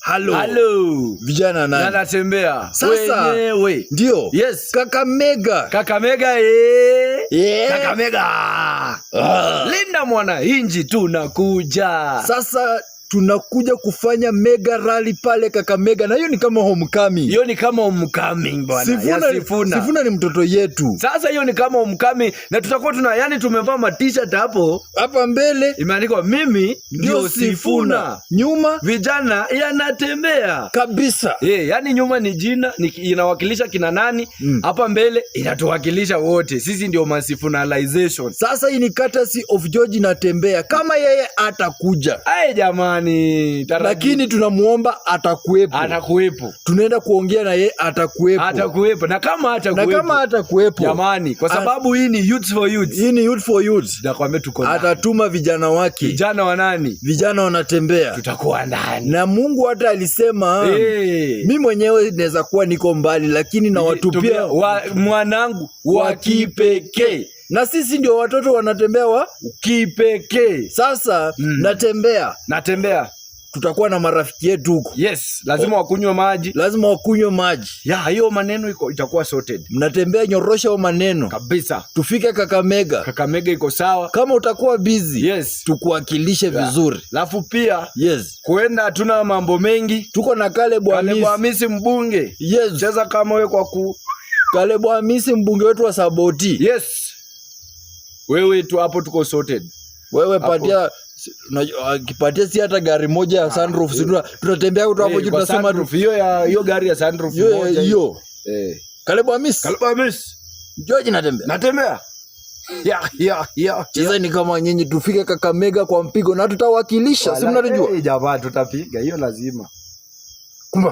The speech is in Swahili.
Halo. Halo. Vijana nani? Yanatembea. Sasa. Wenyewe. Ndio. Yes. Kakamega. Kakamega eh. Yeah. Kakamega. Ah. Linda mwananchi, tunakuja. Sasa tunakuja kufanya mega rally pale Kakamega, na hiyo ni kama homecoming. Hiyo ni kama homecoming, bwana. Sifuna, ya Sifuna. Sifuna ni mtoto yetu. Sasa hiyo ni kama homecoming na tutakuwa tuna, yani, tumevaa ma T-shirt hapo Hapa mbele imeandikwa "Mimi ndio Sifuna." Nyuma "Vijana yanatembea." Kabisa. Yani nyuma ni jina ni, inawakilisha kina nani, hapa mbele inatuwakilisha wote. Sisi ndio masifunalization. Sasa hii ni courtesy of George Natembea. Kama yeye atakuja, Ai jamani, lakini tunamuomba atakuwepo. Atakuwepo. Tunaenda kuongea na yeye, atakuwepo. Atakuwepo, na kama Na atakuwepo, kama atakuwepo, jamani, kwa sababu hii ni youth for youth. Hii ni youth for youth. Nakwambia tuko ndani. Atatuma vijana wake, Vijana wa nani? Vijana wanatembea. Tutakuwa ndani. Na Mungu hata alisema, mi mwenyewe naweza kuwa niko mbali, lakini nawatupia Mwanangu wa kipekee. Na sisi ndio watoto wanatembea wa kipekee. Sasa natembea, Natembea. Tutakuwa na marafiki yetu huko. Yes, lazima wakunywe maji. Lazima wakunywe maji. Ya, hiyo maneno iko, itakuwa sorted. Mnatembea, nyorosha huo maneno kabisa. Tufike Kakamega. Kakamega iko sawa. Kama utakuwa busy, tukuwakilishe vizuri. Alafu pia kuenda hatuna mambo mengi. Tuko na Caleb Caleb Hamisi. Hamisi mbunge. Cheza kama wewe kwa ku Caleb Hamisi, mbunge wetu wa Saboti. Yes. Wewe tu hapo tuko sorted. Wewe Hapo. Patia akipatia si hata gari moja ya sunroof, si tunatembea tu hapo Eh, juu kwa tunasema tu sunroof, hiyo ya hiyo gari ya sunroof hiyo moja. Hiyo. Eh. Caleb Hamisi. Caleb Hamisi. George Natembea. Natembea. Ya. Chezeni kama nyinyi, tufike Kakamega kwa mpigo na tutawakilisha, si mnatujua? Eh, jamaa, tutapiga hiyo lazima. Kumbe.